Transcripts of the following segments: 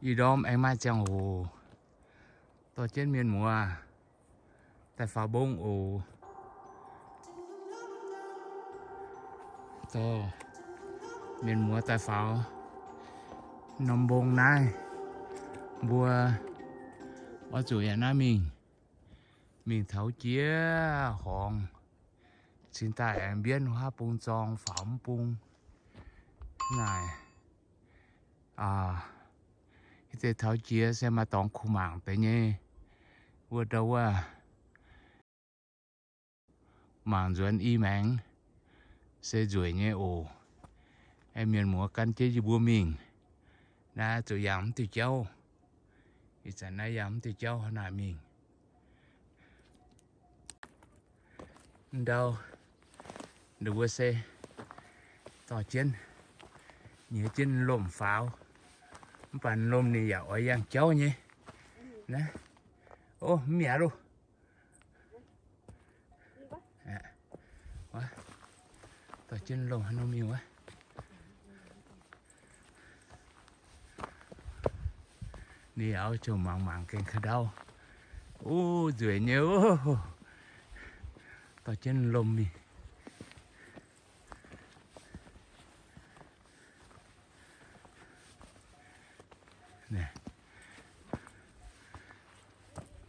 Ih ndorm aengx maaih ziangh hoc dorh jienv mienh muoz daaih faaux mbong oc. Dorh mienh muoz daaih faaux norm mbong naaiv, mbuo oix zuqc yaac naaiv mingh, mingh taux jiex horngz, cingx daaih aengx mbienv huaav bung zorng faaux mv bung naaic. Ih deix taux jiex se maaih dorngx kuh mangc deix nyei. Wuov ndau wuov mangc nzuonx i maengx se nzueic nyei oc. Aengx mienh muoz gan jienv yie mbuo mingh. Naaiv zuqc yangh mv diuh jauv. Ih zanc naaiv yangh mv diuh jauv naaic mingh. Ndau, ndau wuov se dorh jienv, nyiex jienv lomh faaux. Mv baac lomh ninh yaac oix yangh jauv nyei. Naaiv, o, mv mi'aqv loh. Dorh jienv lomh haaix nor mingh wuov. Ninh auv ziouc mangc mangc gengh ka'ndau. Uv, nzueic nyei oc. Dorh jienv lomh mingh.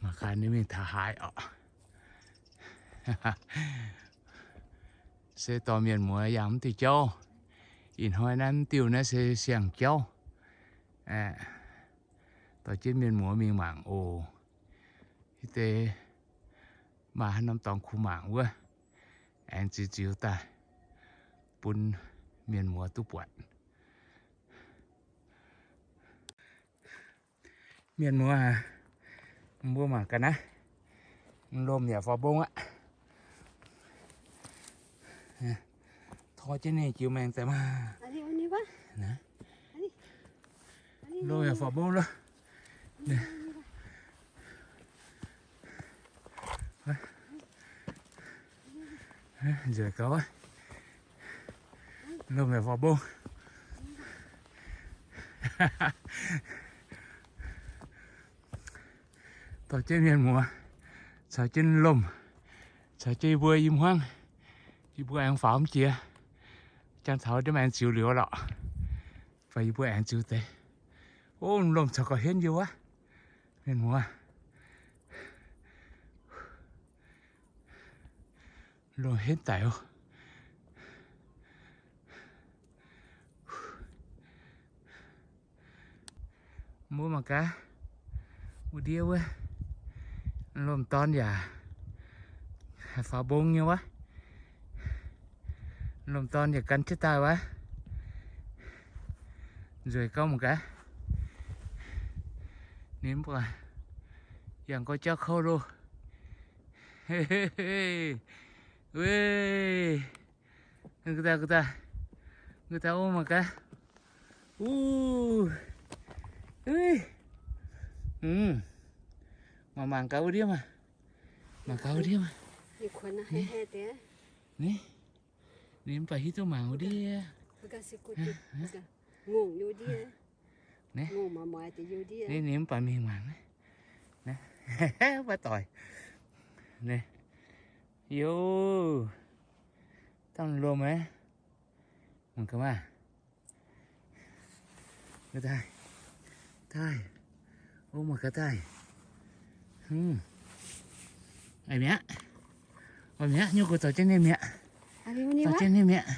Mangc gaax ninh mingh taux haaix oc. Se dorh mienh muoz yangh mv diuh jauv. Ih hnoi naaiv mv diuh naaiv se siang-jauv. Dorh jienv mienh muoz mingh mangc oc. Ih deix maaih haaix norm dorngx kuh mangc wuov, aengx ziux ziux daaih bun mienh muoz duqv buatc. Mienh muoz, mbuo mangc ga'naaiv, lomh yaac faaux mbong aqv. Tor jienv ninh jiu maengx daaih maah. Lomh yaac faaux mbong loh. Nzueic gauh aqv. Lomh yaac faaux mbong. Dorh jienv mienh muoz caux jienv lomh, caux jienv yie mbuo i hmuangv, yie mbuo aengx faaux mv jiex. Jangx taux ndiev aengx ziux liuz lorqc, fai yie mbuo aengx ziux deix. O, lomh caux gauh henv yie wuov. Mienh muoz, lomh henv daic oc. Mbuo mangc gaax, wuov ndiev wuov, lomh dorn yaac haih faaux mbong nyei wuov. Lomh dorn yaac gan jienv daaih wuov. Nzueic gauh mangc gaax. Ninh mv baac yangh gauh jauv kouv loh. Weic, ga'daaih, ga'daaih, ga'daaih, o, mangc gaax. Uv, mangc, mangc gaax wuov ndiev maah. Mangc gaax wuov ndiev maah. Ninh mv baac hiuv duqv mangc wuov ndiev. Ninh mv baac mingh mangc. Mv baac doic. Yoh, dangh lomh aqv. Mangc gaax maah. Daaih, daaih. O, mangc gaax daaih. Hm. A'mi'aqv. A'mi'aqv, nyungc gux dorh jienv ninh mi'aqv. Dorh jienv ninh mi'aqv.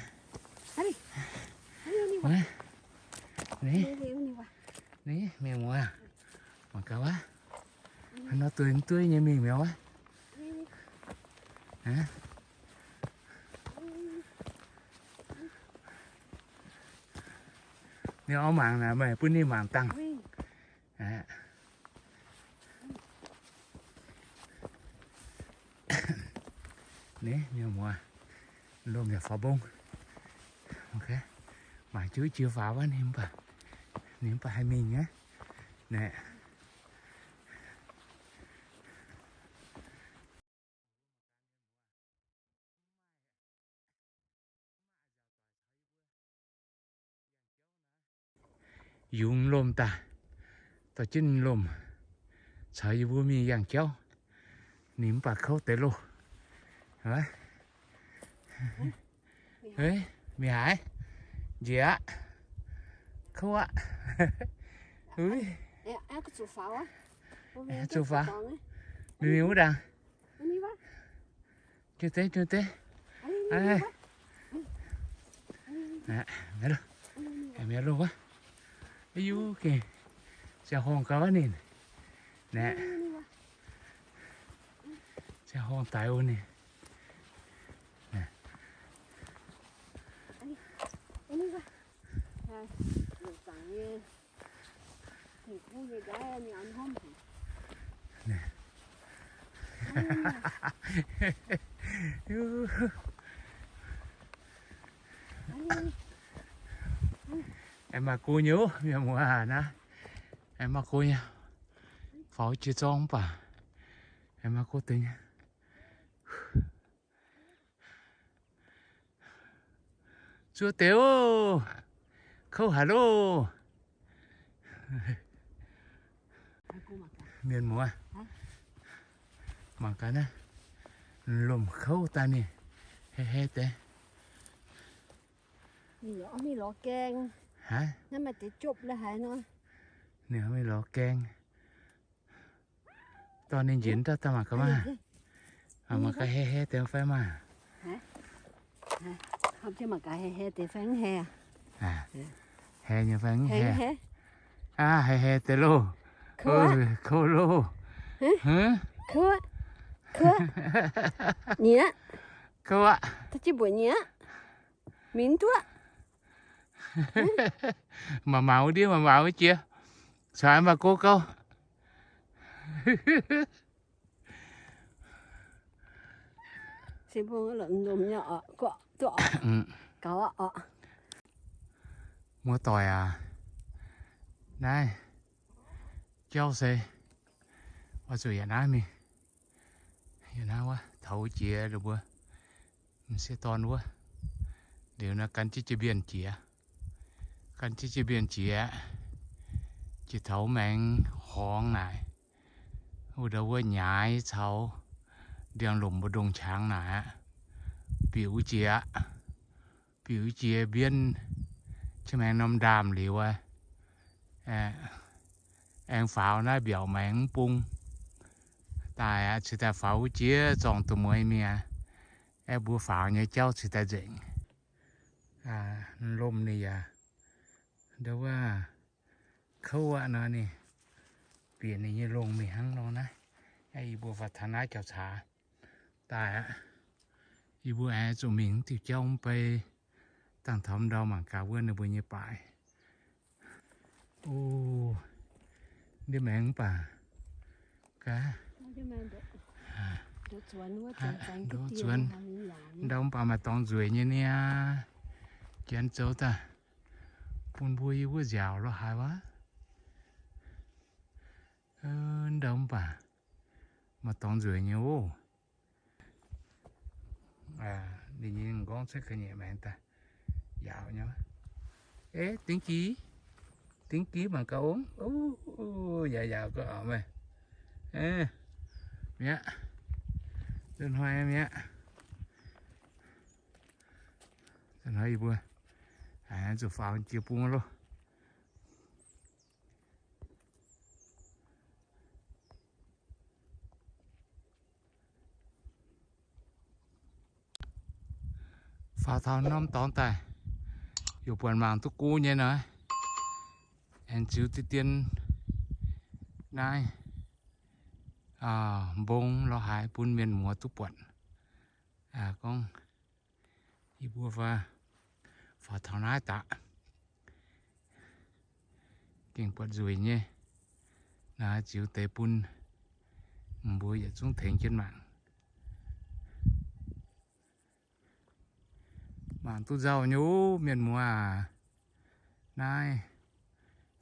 Ni, mienh muoz, mangc gaax wuov. Haaix nor dueiv dueiv nyei mingh mi'aqv wuov. Ninh oix mangc naaic, meih bun ninh mangc dangh. Ni, mienh muoz, lomh yaac faaux mbong. Mangc jienv jiex faaux wuov, ninh mv baac, ninh mv baac haih mingh aqv. Naaic. Yungz lomh daaih, dorh jienv lomh caux yie mbuo mingh yangh jauv. Ninh mv baac kouv deix loh. Mingh haaix? Njiec aqv. Kouv aqv. Zuqc faaux. Mingh mingh wuov ndaangc. Jiu deix, jiu deix. Mi'aqv loh. Aiu, gengh ziangh horngh gau aqv ninh. Naeqv, ziangh horngh daic wuov ninh. Aengx maaih go nyei, mienh muoz aac, naaiv aengx maaih go nyei. Faaux jiex zorng mv baac aengx maaih go deix nyei. Zuov deix oc. Kouv haic loh. Mienh muoz, mangc gaax naaiv, lomh kouv daaih ninh hei hei deix. Ninh mingh lorz gaeng. Haiz, ninh mingh lorz gaeng. Dorh ninh njiec daaih, daaih mangc gaax maah. Mangc gaax hei hei deix fai maah. Hei nyei fai mv hei? Aav, hei hei deix loh. Kouv loh. Kouv aqv. Mingh duqv. Mangc mangc wuov ndiev, mangc mangc wuov jiex. Caux aengx maaih go gau. Muoz-doic aac, naaiv jauv se oix zuqc yaac naaiv mingh. Yaac naaiv wuov taux jiex ninh mbuo m'sieqv dorn wuov. Liuz naaiv gan jienv jiex mbienv jiex, gan jienv jiex mbienv jiex, jiex taux maengx horngz naaic, wuov ndau wuov nyaaix caux ndiangx-lomc mbu'ndongx qangx naaic aqv, bieqc wuov jiex aqv. Bieqc wuov jiex mbienv jienv maengx norm ndaamv liuz, aengx faaux naaiv mbiaauc maengx mv bung daaih aqv. Cingx daaih faaux wuov jiex zorngh duqv mueiz mingh aqv. Aeqv, mbuo faaux nyei jauv cingx daaih nzengc. Lomh ninh yaac ndau wuov kouv aqv nor, ninh bieqc ninh nyei longh mingh hnangv nor naaiv. Aeqv, yie mbuo faaux taux naaiv jauv-caax daaih aqv. Yie mbuo aengx zuqc mingh diuh jauv mv bei, dangh taux ndau mangc gaax wuov ninh mbuo nyei baaix. O, ndiev maengx mv baac gaax, ndoqv zuonx. Ndau mv baac maaih dorngx nzueic nyei niaa. Janx zoux daaih bun mbuo yie wuov nziaauc lorz haaix wuov. Ndau mv baac maaih dorngx nzueic nyei oc. Ninh nyei m'nqorngv cuotv ga'nyiec maengx daaih yaauc nyei. Eh, dingx giv, dingx giv mangc gaax ong. Yaauc yaauc ga'auz meih. Mi'aqv. Hnoi mi'aqv. Hnoi yie mbuo zuqc faaux jiex bung loh. Faaux taux norm dorngx daaih, yaac buatc mangc duqv go nyei nor, aengx ziux deix dien naaiv mbong lorz haaix bun mienh muoz duqv buatc. Gorngv yie mbuo faaux taux naaiv daaih, gengh buatc nzueic nyei. Naaiv ziux deix bun mbuo yietc zungv tengx jienv mangc. Mangc duqv nzauh nyei mienh muoz aac. Naaiv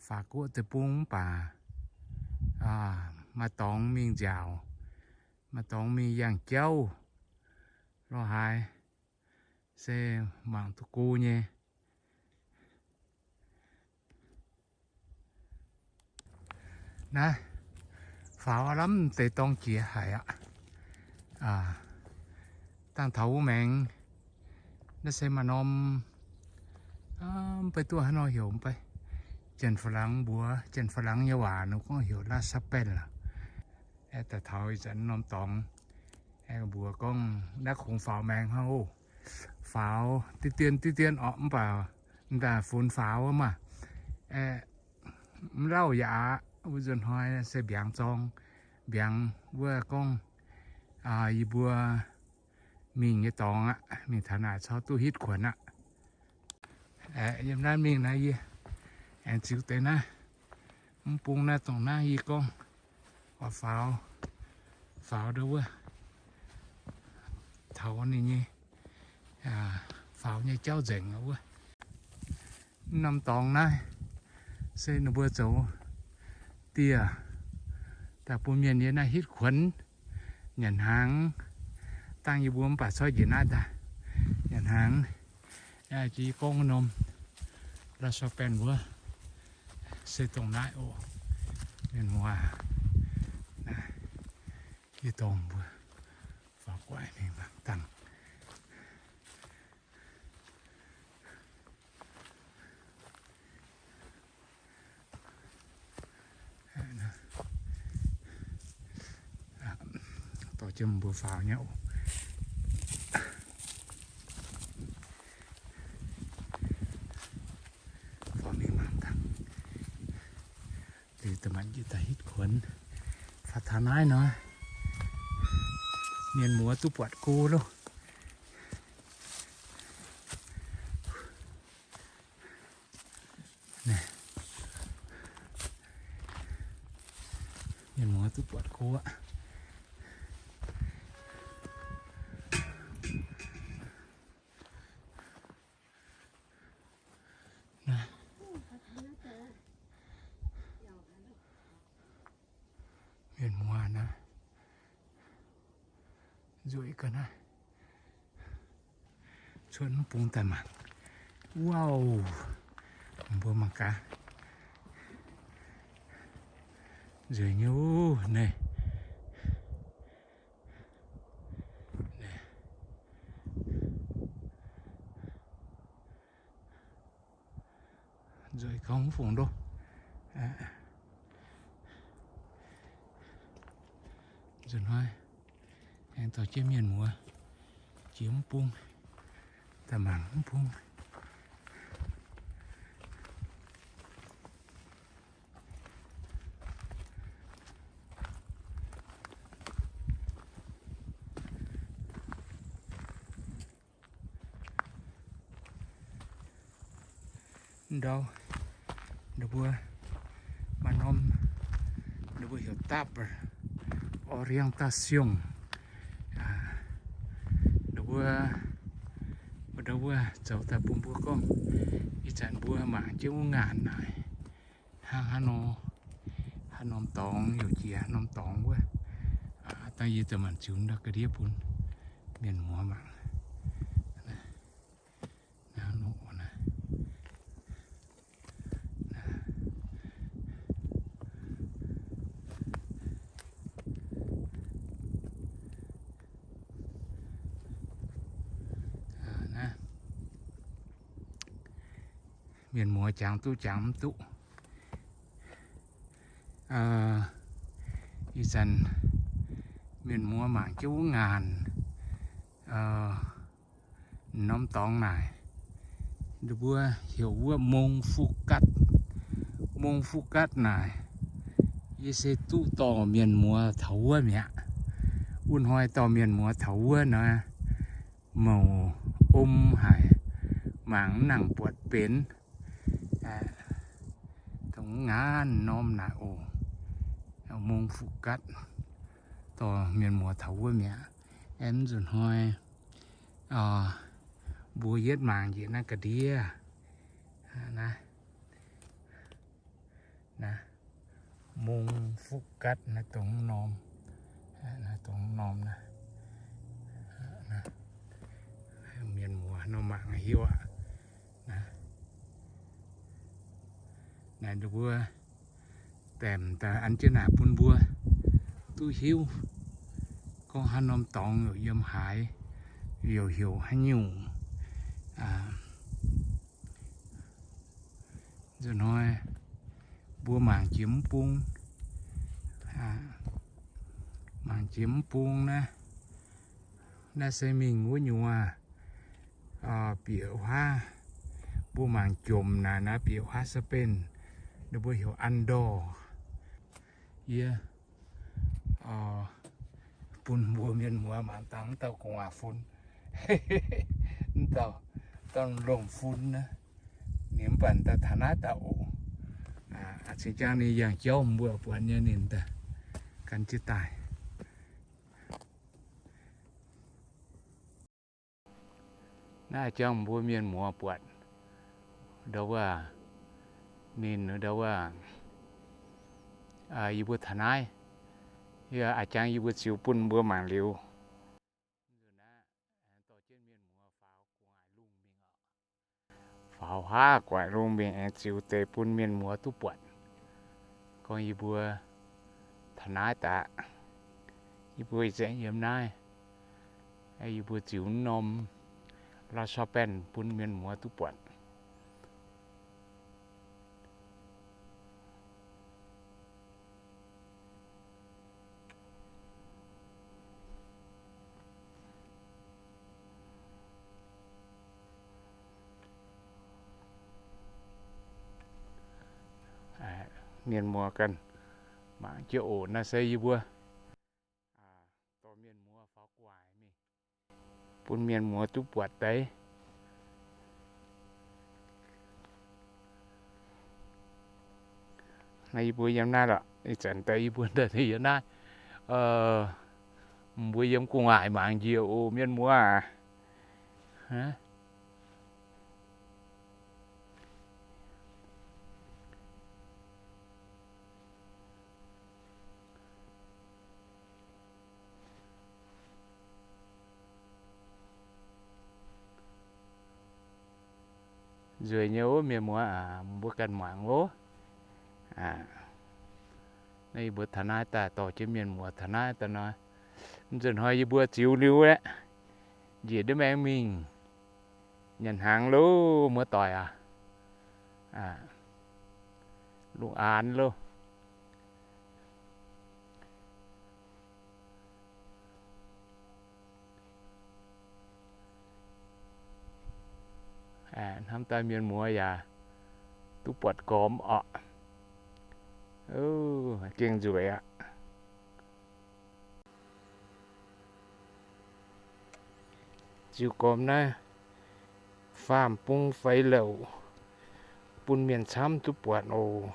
Faatv Guoqv deic-bung mv baac maaih dorngx mingh nziaauc, maaih dorngx mingh yangh jauv lorz haaix se mangc duqv go nyei. Naaiv faaux lamh deix dorng jiex haic aqv. Dangh taux wuov maengx, naaiv se maaih norm, mv baac duqv haaix nor heuc, mv baac Janx-Faalaangx mbuox, Janx-Faalaangx nyei waac ninh gorngv heuc La Chapelle. Aeqv, daaih taux ih zanc norm dorngx, aeqv, mbuox gorngv naaiv kungx faaux maengx hnangv oc. Faaux diqv dien diqv dien orqc, mv baac m'daaih funx faaux wuov maah. Aeqv, mv lauh yaac aqv, wuov nzunc hnoi se mbiaangx zorng, mbiaangx wuov gorngv, yie mbuo mingh nyei dorngx aqv, mingh taux naaic corc duqv hitv kuonx aqv. Aeqv, yiem naaiv mingh naaiv yie aengx ziux deix naaiv, mv bung naaiv dongh naaiv yie gorngv oix faaux, faaux ndau wuov, taux ninh nyei faaux nyei jauv nzengc wuov. Norm dorngx naaiv se ninh mbuo zoux dieh daaih bun mienh yiem naaiv hitv kuonx nyanc hnaangx. Dangh yie mbuo mv baac corc njiec naaiv daaih nyanc hnaangx. Jiex yie gorngv wuov norm La Chapelle wuov se dongh naaiv oc. Mienh muoz, yie dorh mbuo faaux guaix mingh mangc dangh. Dorh jienv mbuo faaux nyei oc. Faaux mingh mangc dangh. Liuz da'maanc jiex daaih hitv kuonx. Faaux taux naaiv nor, mienh muoz duqv buatc go loh. Mienh muoz duqv buatc go aqv. Mienh muoz naaiv, nzueic ga'naaiv. Cuotv mv bung daaih mangc. Wow, mbuo mangc gaax. Nzueic nyei naaiv. Nzueic gauh mv fungc loh. Nzunc hnoi aengx dorh jienv mienh muoz jiex mv bung daaih mangc mv bung. Ndau, ninh mbuo maaih norm, ninh mbuo heuc table orientation. Ninh mbuo, ndau wuov zoux daaih bun mbuo gorngv, ih zanc mbuo mangc jienv wuov ngaanc naaic, hnangv haaix nor, haaix norm dorngx, heuc jiex haaix norm dorngx wuov. Dangh yie daaih maanc ziux ndau ga'ndiev bun mienh muoz mangc. Mienh muoz jangx duqv jangx mv duqv. Ih zanc mienh muoz mangc jienv wuov ngaanc norm dorngx naaic, ninh mbuo heuc wuov Mont Foucade. Mont Foucade naaic, yie se duqv dorh mienh muoz taux wuov mi'aqv. Wuov hnoi dorh mienh muoz taux wuov nor, mouc om haic, mangc mv nangc buatc benx. Dongh ngaanc norm naaic oc, Mont Foucade, dorh mienh muoz taux wuov mi'aqv. Aengx nzunc hnoi mbuo yietv mangc njiec naaiv ga'ndiev naaiv, naaiv Mont Foucade naaiv dongh norm, naaiv dongh norm naaiv, mienh muoz nor mangc hiuv aqv. Naaiv, naaiv mbuo Daemh daaih an jienv naaic bun mbuo duqv hiuv gorngv haaix norm dorngx yiem haaix, youc heuc haaix nyungc. Nzunc hnoi mbuo mangc jiex mv bung, mangc jiex mv bung naaiv, naaiv se mingh wuov nyuoz bieqc huaav. Mbuo mangc jomc naaic naaiv bieqc huaav Spain, ninh mbuo heuc Andorra. Yie bun mbuo mienh muoz mangc dangh mv dauh gu'nguaaic fun, mv dauh, dauh lomh fun naaiv. Ninh mv baac daaih taux naaiv daaih oc. Cingx jangx ninh yangh jauv mbuo buatc nyei ninh daaih gan jienv daaih. Naaiv jangx mbuo mienh muoz buatc ndau wuov, ninh ndau wuov, yie mbuo taux naaiv, aa jangx yie mbuo ziux bun mbuo mangc liuz. Faaux huaav guaaic lungh mingh aengx ziux deix bun mienh muoz duqv buatc. Gorngv yie mbuo taux naaiv daaih, yie mbuo ih zanc yiem naaiv, yie mbuo ziux norm la'shorbaanh bun mienh muoz duqv buatc. Mienh muoz ganh mangc jienv oc. Naaiv se yie mbuo dorh mienh muoz faaux guaaic mingh bun mienh muoz duqv buatc deix. Naaiv yie mbuo yiem naaiv lorqc. Ih zanc deix yie mbuo daaih yiem naaiv. Mbuo yiem gu'nguaaic mangc njiec oc, mienh muoz aac. Nzueic nyei ov, mienh muoz aac, mbuo ganh muangx ov. Naaiv yie mbuo taux naaiv daaih dorh jienv mienh muoz taux naaiv daaih nor, nzunc hnoi yie mbuo ziux liuz aeqv, njiec ndiev maengx mingh nyanc hnaangx loh, muoz-doic aac. Lungh aanx loh. Hnamv daaih mienh muoz yaac duqv buatc gormx orqc. Gengh nzueic aqv. Ziux gormx naaiv faam bung feix louc bun mienh camv duqv buatc oc.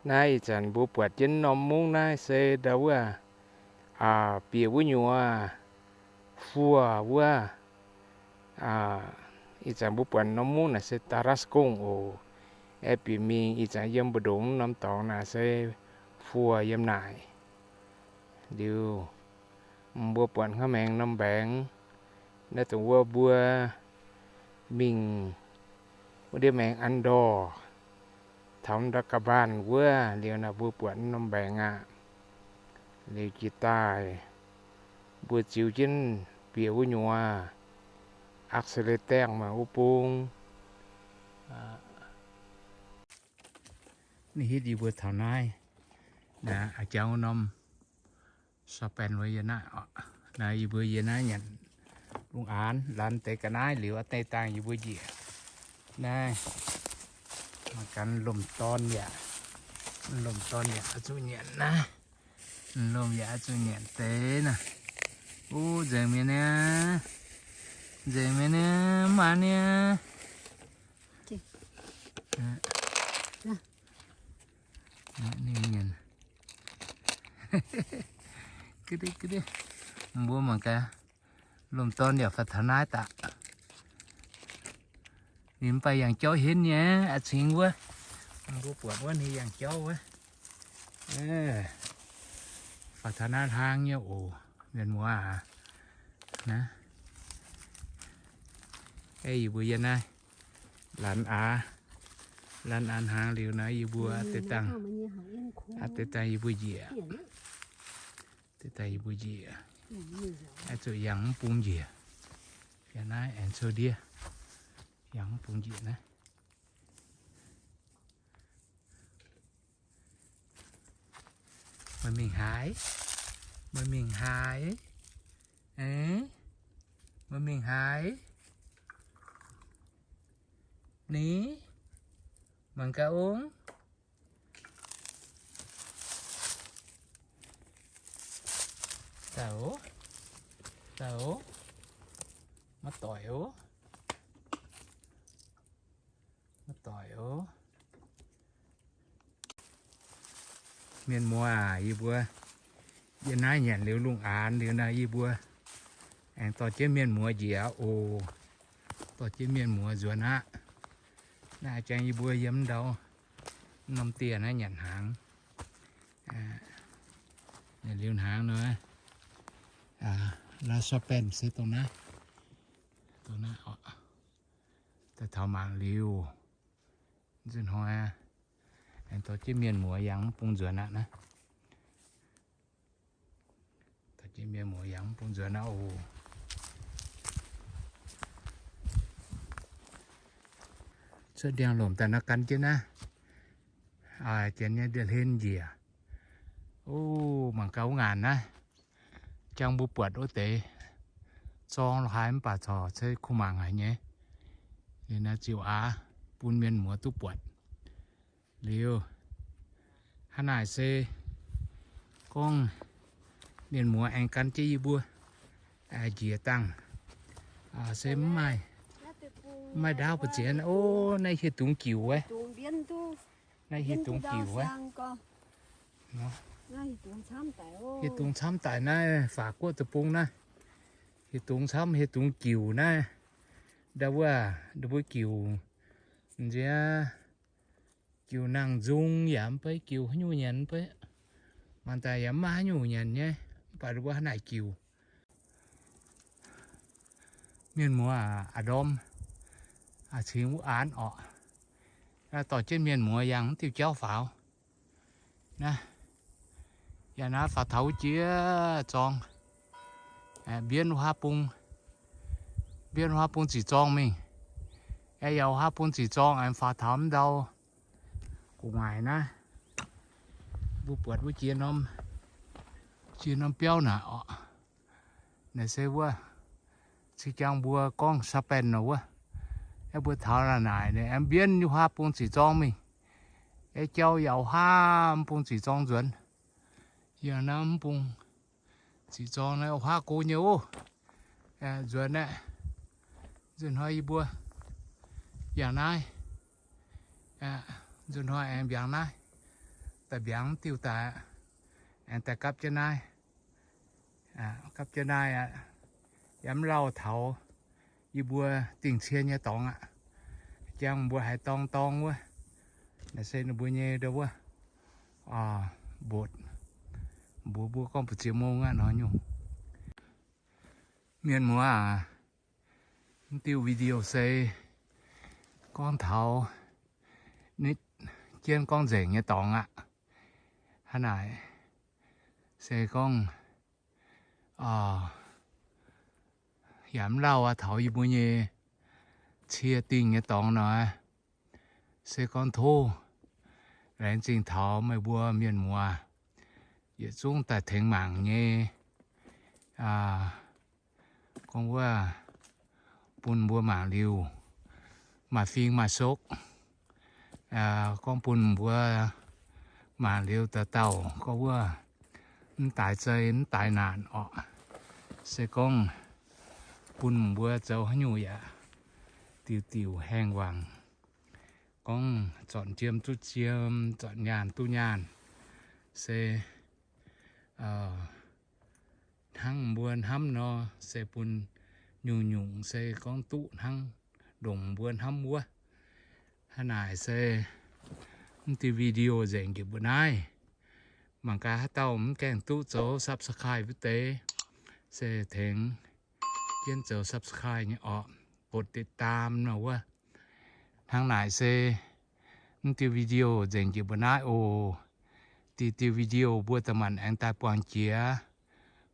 Naaiv ih zanc mbuo buatc jienv norm mungv naaiv se ndau wuov, bieqc wuov nyuoz, fuoh wuov. Ih zanc mbuo buatc norm mungv naaic se Tarascon oc. Aeqv, bieqc mingh ih zanc yiem mbu'ndongx norm dorngx naaic se fuoh yiem naaic. Liuz mbuo buatc hnangv maengx norm mbaengx, naaiv dongh wuov mbuo mingh wuov ndiev maengx Andorra, taux ndau Ga'mbaan wuov liuz naaic mbuo buatc norm mbaengx aqv. Liuz jiex daaih mbuo ziux jienv bieqc wuov nyuoz, Axle Deng maaih wuov bung. Naaiv hitv yie mbuo taux naaiv, naaiv jangx wuov norm Sor-baen wuov yie naaiv oc. Naaiv yie mbuo yie naaiv nyanc lungh aanx, laanh deix ga'naaiv liuz a'deix dangh yie mbuo njiec. Naaiv mangc gaax lomh dorn yaac, lomh dorn yaac oix zuqc nyanc naaiv. Lomh yaac oix zuqc nyanc deix naaiv. Uv, nzengc mi'aqv, nzengc mi'aqv. Maah nie. Ninh mienh. Mbuo mangc gaax, lomh dorn yaac faaux taux naaiv daaih. Ninh mv baac yangh jauv henv nyei, a'cingx wuov. Mbuo buatc wuov ninh yangh jauv wuov. Faaux taux naaiv hlang nyei oc, mienh muoz aac. Naaiv, ei yie mbuo yiem naaiv, laanh aav, laanh aav hnaangx liuz naaiv yie mbuo deix dangh, deix dangh yie mbuo njiec, deix dangh yie mbuo njiec, zuqc yangh mv bung njiec. Yangh naaiv aengx cou ndiev, yangh mv bung njiec naaiv. Meih mingh haaix? Meih mingh haaix? Meih mingh haaix? Ni, mangc gaax ong. Daaih oc, daaih oc, maiv doic oc, maiv doic oc. Mienh muoz aac, yie mbuo yiem naaiv nyanc liuz lungh aanx liuz naaiv, yie mbuo aengx dorh jienv mienh muoz njiec oc. Dorh jienv mienh muoz nzuonx aqv. Naaiv jangx yie mbuo yiem ndau norm dieh naaiv nyanc hnaangx. Nyanc liuz hnaangx nor, laav sopv-baenh se dongh naaiv, dongh naaiv oc. Daaih taux mangc liuz, nzunc hnoi aengx dorh jienv mienh muoz yangh mv bung nzuonx aqv naaiv. Dorh jienv mienh muoz yangh mv bung nzuonx aqv oc. Cuotv ndiangx-lomc daaih naaiv gan jienv naaiv, janx nyei ndie-hlen njiec. O, mangc gaax wuov ngaanc naaiv, jangx mbuo buatc wuov deix zorng lo haaix mv baac corc se kuh mangc haic nyei. Liuz naaiv ziouc aav bun mienh muoz duqv buatc. Liuz hnangv naaic se gorngv mienh muoz aengx gan jienv yie mbuo njiec dangh, se mv maaih, mv maaih ndaauv buoz ziex. O, naaiv hieh dungz jiuc wuov. Naaiv hieh dungz jiuc wuov. Hieh dungz camv daic naaiv, Faatv Guoqv deic-bung naaiv. Hieh dungz camv, hieh dungz jiuc naaiv. Ndau wuov, ndau wuov jiuc, nziex, jiuc nangh nzung yaac mv beiv, jiuc haaix nyungc nyanc mv beiv. Maanc daaih yaac mv maaih haaix nyungc nyanc nyei, mv baac ndau wuov hnangv naaic jiuc. Mienh muoz aac, ndorm, cingx wuov aanx orqc, dorh jienv mienh muoz yangh mv diuh jauv faaux. Naaiv, yaac naaiv faaux taux wuov jiex zorng, mbienv wuov haav bung, mbienv wuov haav bung ziqc zorng mingh. Aengx yaac wuov haav bung ziqc zorng aengx faaux taux mv ndau gu'nguaaic naaiv. Mbuo buatc wuov jiex norm, jiex norm biauv naaic orqc. Naaiv se wuov, cing jang mbuo gorngv Saav-baenh nor wuov. Aeqv, mbuo taux naaic, naaic mbienv wuov haav bung ziqc zorng mingh. Aeqv, jauv yaac wuov haav bung ziqc zorng nzuonx. Yaac naaiv mv bung ziqc zorng naaiv wuov haav go nyei oc. Nzuonx aeqv, nzunc hnoi yie mbuo yangh naaiv. Nzunc hnoi aengx mbiaangx naaiv, daaih mbiaangx diuh daaih, aengx daaih gapv jienv naaiv. Gapv jienv naaiv aqv, yaac mv lauh taux yie mbuo dingh cien nyei dorngx aqv. Jangx mbuo haaix dorngx dorngx wuov, naaiv se ninh mbuo nyei ndau wuov, mbotc, mbuox mbuo gorngv mbu'ziex mong aqv nor nyungc. Mienh muoz aac, mv diuh video se gorngv taux nitv jienv gorngv nzengc nyei dorngx aqv. Hnangv naaic se gorngv yaac mv lauh aqv taux yie mbuo nyei cie dingh nyei dorngx nor, se gorngv tov laengz zingh taux meih mbuo mienh muoz yietc zungv daaih tengx mangc nyei. Gorngv wuov bun mbuo mangc liuz maaih fing maaih sokv. Gorngv bun mbuo mangc liuz dauh dauh gorngv wuov mv daaix zei mv daaix naanc orqc. Se gorngv bun mbuo zoux haaix nyungc yaac Diuh diuh haengh wangc, gorngv zornc jiem duqv jiem, zornc nyaanh duqv nyaanh, se hnangv mbuo hnamv nor, se bun nyungc-nyungc se gorngv duqv hnangv ndongc mbuo hnamv wuov. Hnangv naaic se mv diuh video nzengc njiec mbuo naaiv. Mangc gaax haaix dauh mv gaengh duqv zoux subscribe wuov deix, se tengx jienv zoux subscribe nyei orqc, กดติดตาม nor wuov. Hnangv naaic se mv diuh video nzengc njiec mbuo naaiv oc. Diuh diuh video mbuo da'maanc aengx daaih buangh jiex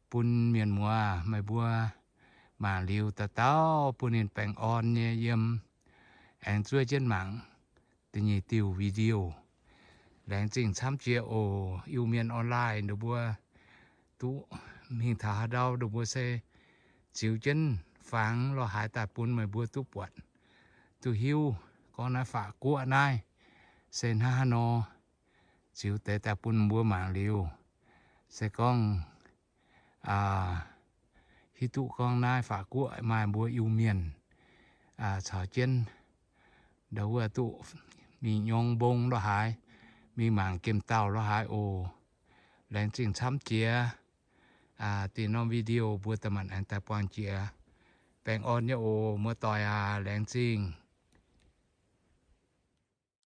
bun mienh muoz meih mbuo mangc liuz dauh dauh bun ninh baengh orn nyei yiem, aengx zuov jienv mangc da'nyeic diuh video. Laengz zingh camv jiex oc. Iu-Mienh online ndongc mbuo duqv mingh taux haaix ndau ndongc mbuo se ziux jienv fangx lorh haaix daaih bun meih mbuo duqv buatc, duqv hiuv gorngv naaiv Faqv Guoqv naaiv se hnangv haaix nor. Ziux deix daaih bun mbuo mangc liuz, se gorngv hiuv duqv gorngv naaiv Faqv Guoqv maaih mbuo Iu-Mienh caux jienv ndau wuov duqv mingh nyorng mbong lorh haaix, mingh mangc gemh dauh lorh haaix oc. Laengz zingh camv jiex. Dinh norm video mbuo da'maanc aengx daaih buangh jiex. Baengh orn nyei oc muoz-doic aac, laengz zingh.